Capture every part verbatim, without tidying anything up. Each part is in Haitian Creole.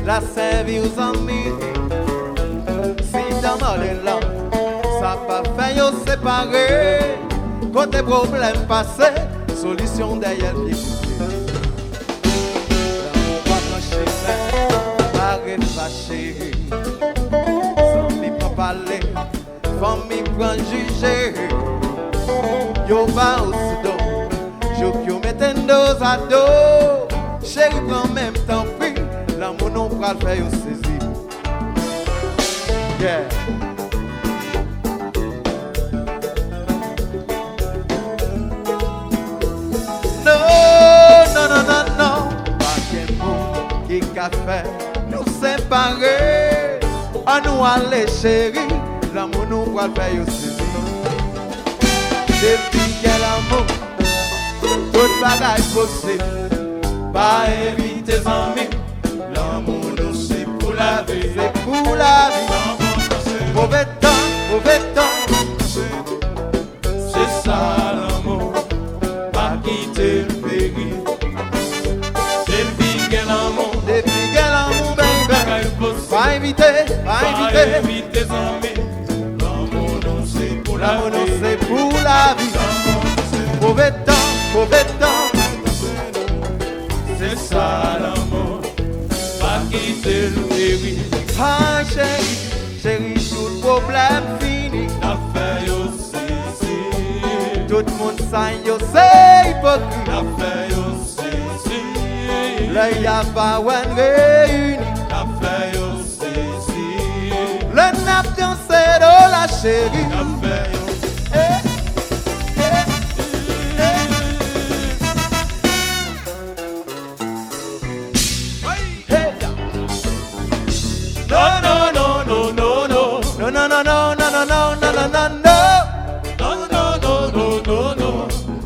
La sèvi w zanmi. Si dan mòde la, sa pa fè yo separe. Kote pwoblèm pase, solisyon dèyè l pye kote. Lanmou pa pran chimen, pa refache. Zanmi pa pale, fanmi pran jije. Yo ba w sou do, jouk yo mete n dozado. Cheri pran men m tanpri, lanmou nou pral fè yo sezi. Yeah. Non, non, non, non, non. Pa gen moun ki ka fè nou separe. Annou ale cheri, lanmou nou pral fè yo sezi. Depi gen lanmou, tout bagay posib. Pa evite zanmi, lanmou nou se pou lavi. Se pou lavi. Move tan, move tan. Se sa lanmou, pa kite l peri. Depi gen lanmou, depi gen lanmou, baby, pa evite, pa evite. Pa evite zanmi, lanmou nou se pou lavi. Lanmou nou se pou lavi. Move tan, move tan. Se sa lanmou, pa kite l peri. Ay cheri, cheri, tout pwoblèm fini. N ap fè yo sezi. Tout moun sa yo se ipokrit. N ap fè yo sezi. Lè y ap ba wè n reyini. N ap fè yo sezi. Lè n ap danse do la cheri. N ap fè yo. Eh, eh, eh, eh. Hey! No, no, no, no, no, no. No, no, no, no, no, no, no, no, no, no, no. No, no, no, no, no, no.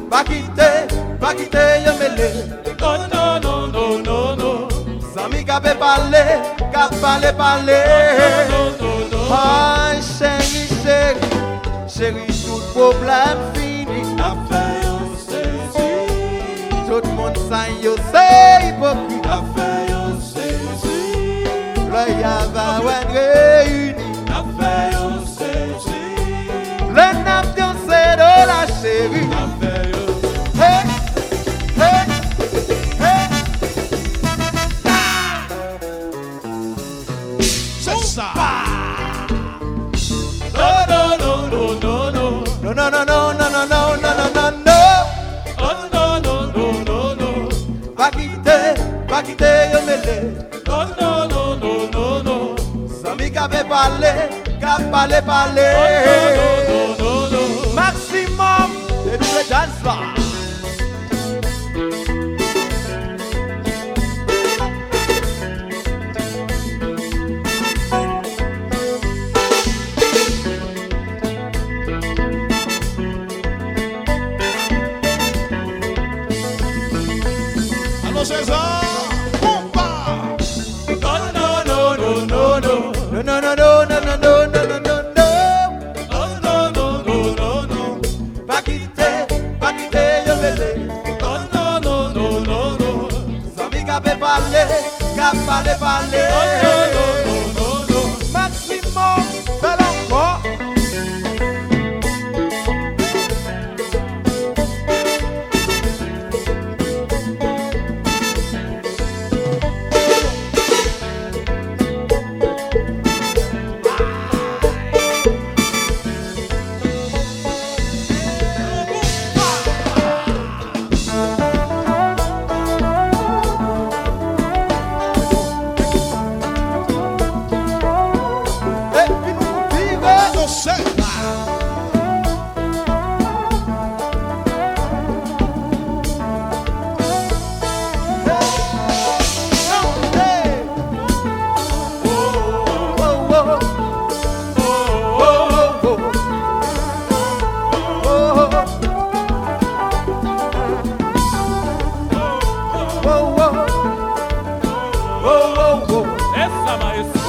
Pa kite, pa kite yo mele. No, no, no, no, no, no. Zanmi k ap pale, k ap pale, pale. No, no, no, no, no. Ay, cheri, cheri, cheri, tout pwoblèm fini. N ap fè yo sezi. Tout moun sa yo se ipokrit. N ap fè yo sezi. Lè y ap ba wè n reyini. N ap fè yo sezi. Lè n ap danse do la cheri. N ap fè yo. Hey, hey, hey. Se sa. No, no, no, no, no, no. No, no, no, no, no, no, no, no, no, no. Oh, no, no, no, no, no. Pa kite, pa kite yo mele. No, no, no, no, no, no. Zanmi k ap pale, k ap pale, pale. No, no, no, no, no, no. Maximum, depi le dance la. Alon César, konpa. No, no, no, no, no, no. No, no, no, no, no, no, no, no, no, no. No, no, no, no, no, no. Pa kite, pa kite yo mele. No, no, no, no, no, no. Zanmi k ap pale, k ap pale, pale. No, no, no, no, no, no. Maximum, fè l ankò. Esa, maestro.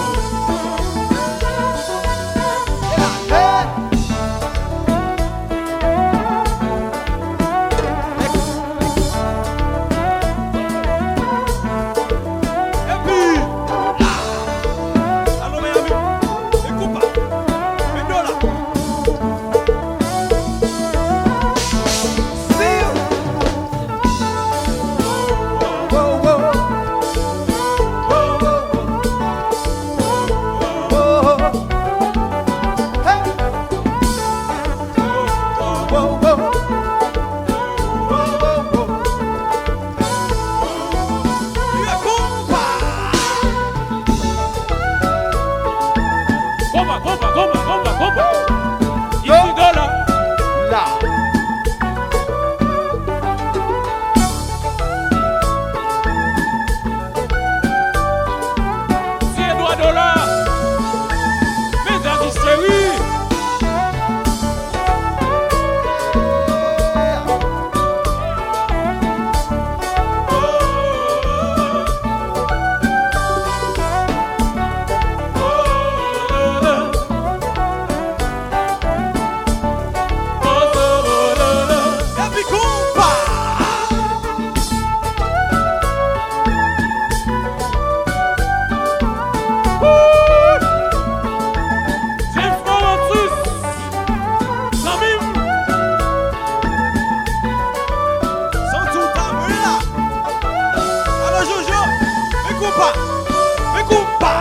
Koupa.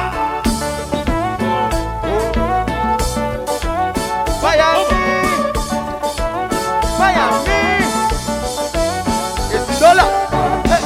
Miami. Miami. Esi dola. Hey.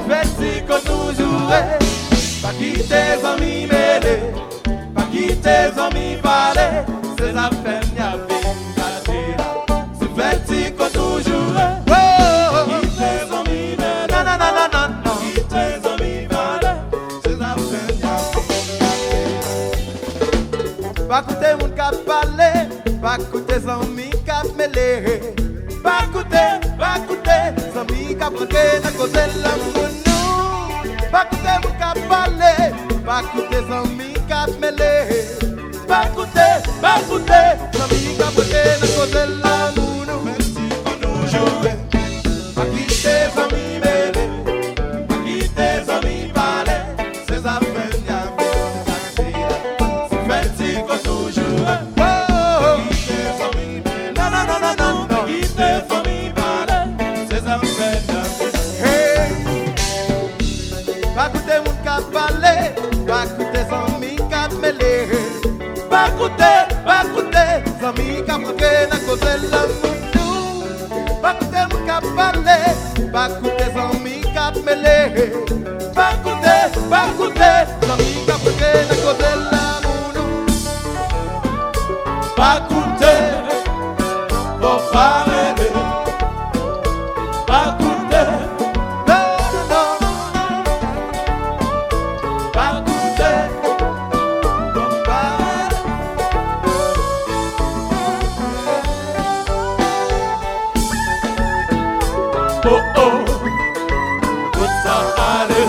Fè ti kout nou joure, pa kite zanmi mele, pa kite zanmi pale, se zafè n y ap vin gade la. Se fè ti kout nou joure, pa kite zanmi mele, pa kite zanmi pale, se zafè n y ap vin gade la. Pa koute moun k ap pale, pa koute zanmi k ap mele. Pa koute, pa koute zanmi k ap rantre nan koze lanmou nou. Pa koute moun k ap pale, pa koute zanmi k ap mele. Pa koute, pa koute zanmi k ap rantre nan koze lanmou nou. Menm si pou nou joure, pa kite zanmi mele, pa kite zanmi pale. Se zafè n y ap vin gade la. Se fè ti kout nou joure. Pa kite zanmi pale. Non, non, non, non, non, non. Pa kite zanmi pale. Se zafè n y ap vin gade la. Hey. Pa koute moun k ap pale, pa koute zanmi k ap mele. Pa koute, pa koute zanmi k ap rantre nan koze lanmou nou. Pa koute moun k ap pale, pa koute zanmi k ap mele. Pa koute, pa koute zanmi k ap rantre nan koze lanmou nou. Pa koute, fò pa rele. Pa koute, non, non, non, non. Pa koute, fò pa rele. Oh, oh, kot sa ale?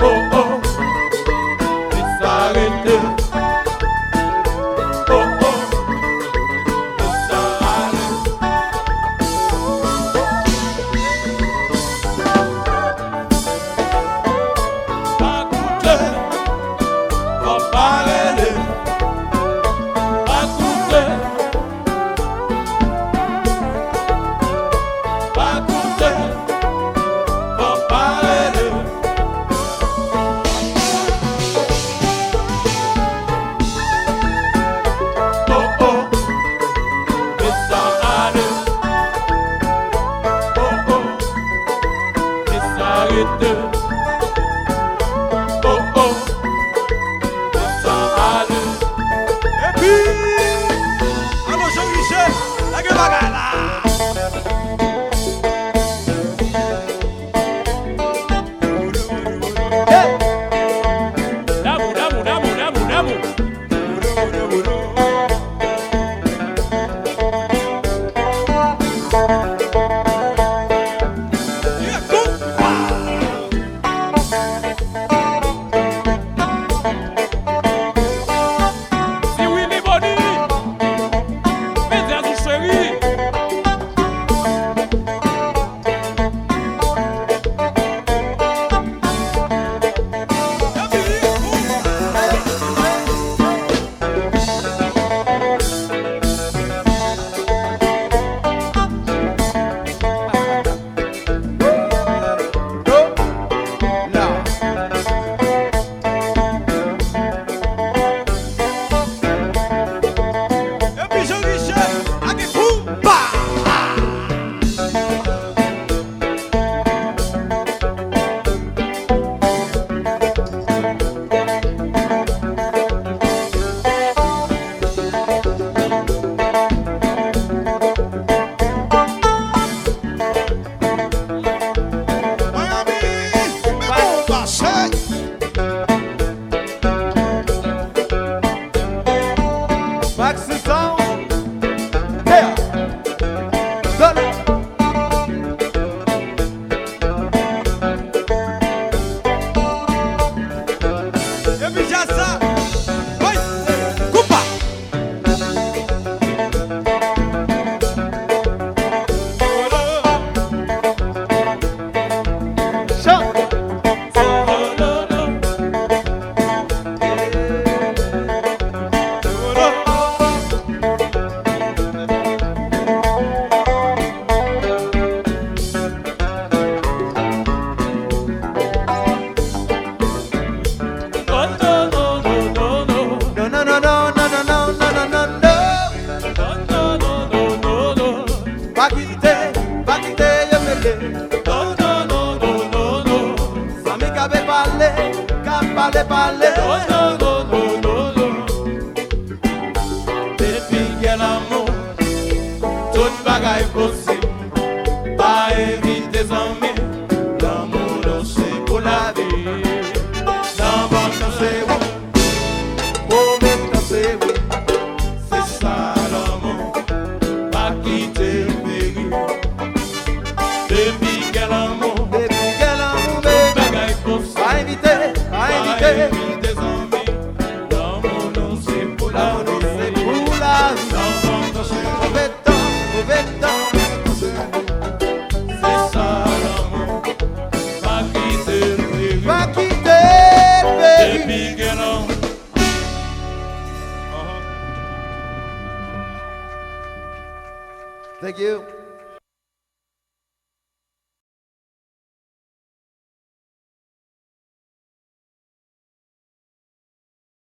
Oh, oh, ki sa rete? Oh, oh, kot sa ale? Pa koute, fò pa rele. Pa koute, pa Pale, pale. Depi gen lanmou, tout bagay posib. Pa evite zanmi, lanmou nou se pou lavi. Nan bon tan se ou, move tan se ou. Se sa lanmou, pa kite l peri. Depi gen lanmou, depi gen lanmou, tout bagay posib. Pa evite, pa evite. Pa evite zanmi, lanmou nou se pou lavi. Lanmou nou se pou lavi. Nan bon tan se ou, move tan, move tan. Se sa lanmou, pa kite l peri. Pa kite l peri. Depi gen lanmou. Thank you.